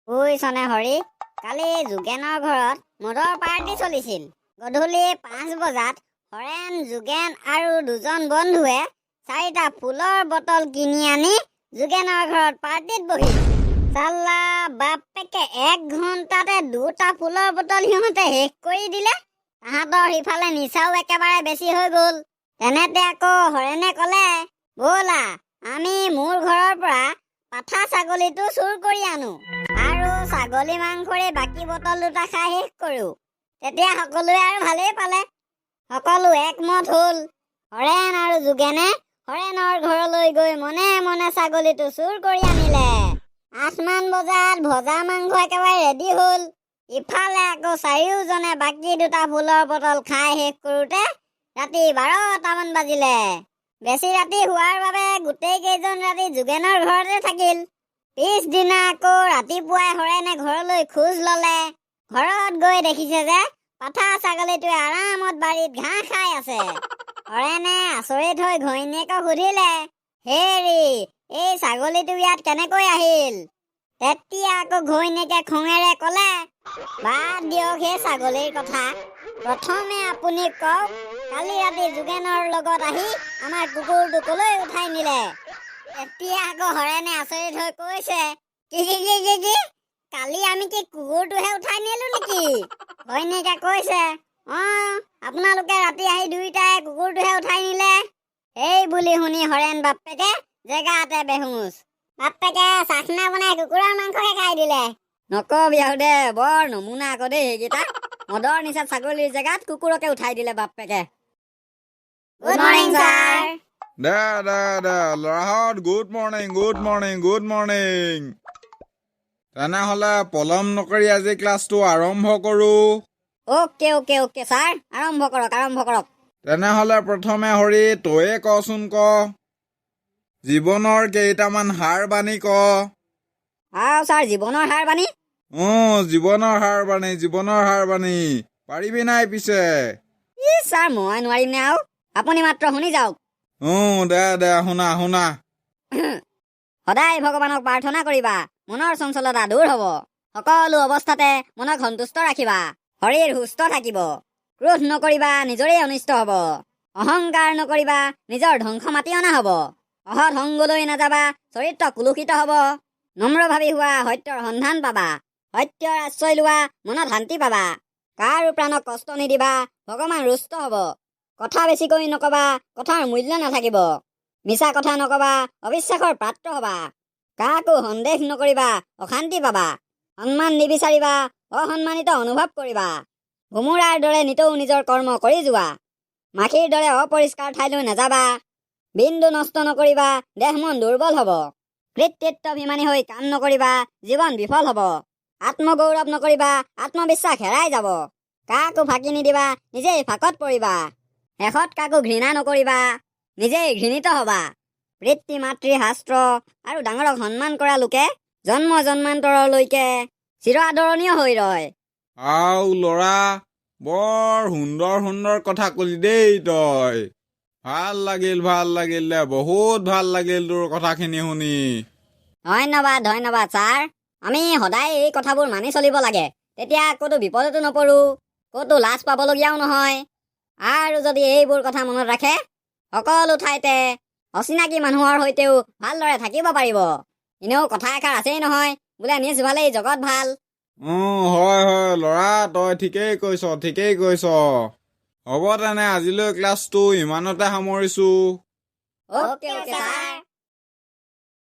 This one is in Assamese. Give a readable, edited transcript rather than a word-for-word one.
বুজিছনে হৰি, কালি যোগেনৰ ঘৰত মদৰ পাৰ্টি চলিছিল। গধূলি 5 বজাত হৰেণ, যোগেন আৰু দুজন বন্ধুৱে চাৰিটা ফুলৰ বটল কিনি আনি যোগেনৰ ঘৰত পাৰ্টিত বহিল। চাল্লা বাপেকে, এক ঘণ্টাতে দুটা ফুলৰ বটল সিহঁতে শেষ কৰি দিলে। তাহাঁতৰ সিফালে নিচাও একেবাৰে বেছি হৈ গ'ল। তেনেতে আকৌ হৰেণে ক'লে, "ব'লা, আমি মোৰ ঘৰৰ পৰা পাঠা ছাগলীটো চুৰ কৰি আনো আৰু ছাগলী মাংসৰে বাকী বটল দুটা খাই শেষ কৰোঁ।" তেতিয়া সকলোৱে আৰু ভালেই পালে। সকলো একমত হ'ল। হৰেণ আৰু যোগেনে হৰেণৰ ঘৰলৈ গৈ মনে মনে ছাগলীটো চুৰ কৰি আনিলে। 8মান বজাত ভজা মাংস একেবাৰে ৰেডি হ'ল। ইফালে আকৌ চাৰিওজনে বাকী দুটা ফুলৰ বটল খাই শেষ কৰোঁতে ৰাতি 12টামান বাজিলে। বেছি ৰাতি হোৱাৰ বাবে গোটেই কেইজন ৰাতি যোগেনৰ ঘৰতে থাকিল। পিছদিনা আকৌ ৰাতিপুৱাই হৰেণে ঘৰলৈ খোজ ললে। ঘৰত গৈ দেখিছে যে পাঠা ছাগলীটোৱে আৰামত বাৰীত ঘাঁহ খাই আছে। হৰেণে আচৰিত হৈ ঘৈণীয়েকক সুধিলে, "হেৰি, এই ছাগলীটো ইয়াত কেনেকৈ আহিল?" তেতিয়া আকৌ ঘৈণীয়েকে খঙেৰে ক'লে, "বাদ দিয়ক সেই ছাগলীৰ কথা। প্ৰথমে আপুনি কওক, কালি ৰাতি যোগেনৰ লগত আহি আমাৰ কুকুৰটো কলৈ উঠাই নিলে?" তেতিয়া আকৌ হৰেণে আচৰিত হৈ কৈছে, "কি কি কি কি কি? কালি আমি কি কুকুৰটোহে উঠাই নিলো নেকি?" ঘৈণীয়েকে কৈছে, "অ, আপোনালোকে ৰাতি আহি দুয়োটাই কুকুৰটোহে উঠাই নিলে।" এই বুলি শুনি হৰেণ বাপ্পেকে জেগাতে বেহুচ। বাপ্পেকে চাখনা বনাই কুকুৰৰ মাংসহে খাই দিলে। নকবি আৰু দে, বৰ নমুনা আকৌ দেই সেইকেইটা। মদৰ নিচাত ছাগলীৰ জেগাত কুকুৰকে উঠাই দিলে বাপ্পেকে। Good morning, sir. দে দে দে, ল'ৰাহঁত, good morning, good morning, good morning. তেনেহ'লে পলম নকৰি আজি ক্লাছটো আৰম্ভ কৰোঁ। অ'কে অ'কে অ'কে ছাৰ, আৰম্ভ কৰক, আৰম্ভ কৰক। তেনেহ'লে প্ৰথমে হৰি, তয়ে কচোন ক, জীৱনৰ কেইটামান হাৰ বাণী ক। আৰু ছাৰ, জীৱনৰ হাৰ বাণী? অঁ, জীৱনৰ হাৰ বাণী, জীৱনৰ হাৰ বাণী। পাৰিবি নাই পিছে? ই ছাৰ, মই নোৱাৰিম নে আৰু? আপুনি মাত্ৰ শুনি যাওক। অঁ, দে দে, শুনা শুনা। সদায় ভগৱানক প্ৰাৰ্থনা কৰিবা, মনৰ চঞ্চলতা দূৰ হ'ব। সকলো অৱস্থাতে মনক সন্তুষ্ট ৰাখিবা, শৰীৰ সুস্থ থাকিব। ক্ৰোধ নকৰিবা, নিজৰেই অনিষ্ট হ'ব। অহংকাৰ নকৰিবা, নিজৰ ধ্বংস মাতি অনা হ'ব। অসৎ সংগলৈ নাযাবা, চৰিত্ৰ কুলুষিত হ'ব। নম্ৰভাৱী হোৱা, সত্যৰ সন্ধান পাবা। সত্যৰ আশ্ৰয় লোৱা, মনত শান্তি পাবা। কাৰো প্ৰাণক কষ্ট নিদিবা, ভগৱান ৰুষ্ট হ'ব। কথা বেছিকৈ নকবা, কথাৰ মূল্য নাথাকিব। মিছা কথা নকবা, অবিশ্বাসৰ পাত্ৰ হবা। কাকো সন্দেহ নকৰিবা, অশান্তি পাবা। সন্মান নিবিচাৰিবা, অসন্মানিত অনুভৱ কৰিবা। ভোমোৰাৰ দৰে নিতৌ নিজৰ কৰ্ম কৰি যোৱা। মাখিৰ দৰে অপৰিষ্কাৰ ঠাইলৈ নাযাবা। বিন্দু নষ্ট নকৰিবা, দেহ মন দুৰ্বল হ'ব। কৃতিত্বাভিমানী হৈ কাম নকৰিবা, জীৱন বিফল হ'ব। আত্মগৌৰৱ নকৰিবা, আত্মবিশ্বাস হেৰাই যাব। কাকো ফাঁকি নিদিবা, নিজেই ফাঁকত পৰিবা। শেষত কাকো ঘৃণা নকৰিবা, নিজেই ঘৃণিত হবা। পিতৃ মাতৃ, শাস্ত্ৰ আৰু ডাঙৰক সন্মান কৰা লোকে জন্ম জন্মান্তৰলৈকে চিৰ আদৰণীয় হৈ ৰয়। আও ল'ৰা, বৰ সুন্দৰ সুন্দৰ কথা কলি দেই তই। ভাল লাগিল, ভাল লাগিল দে, বহুত ভাল লাগিল তোৰ কথাখিনি শুনি। ধন্যবাদ, ধন্যবাদ ছাৰ। আমি সদায় এই কথাবোৰ মানি চলিব লাগে। তেতিয়া ক'তো বিপদতো নপৰোঁ, ক'তো লাজ পাবলগীয়াও নহয়। আৰু যদি এইবোৰ কথা মনত ৰাখে, সকলো ঠাইতে অচিনাকি মানুহৰ সৈতেও ভালদৰে থাকিব পাৰিব। এনেও কথা এষাৰ আছেই নহয়, বোলে নিজ ভালেই জগত ভাল। অঁ, হয় হয় ল'ৰা, তই ঠিকেই কৈছ, ঠিকেই কৈছ। হ'ব তেনে, আজিলৈ ক্লাছটো ইমানতে সামৰিছো। Okay okay sir.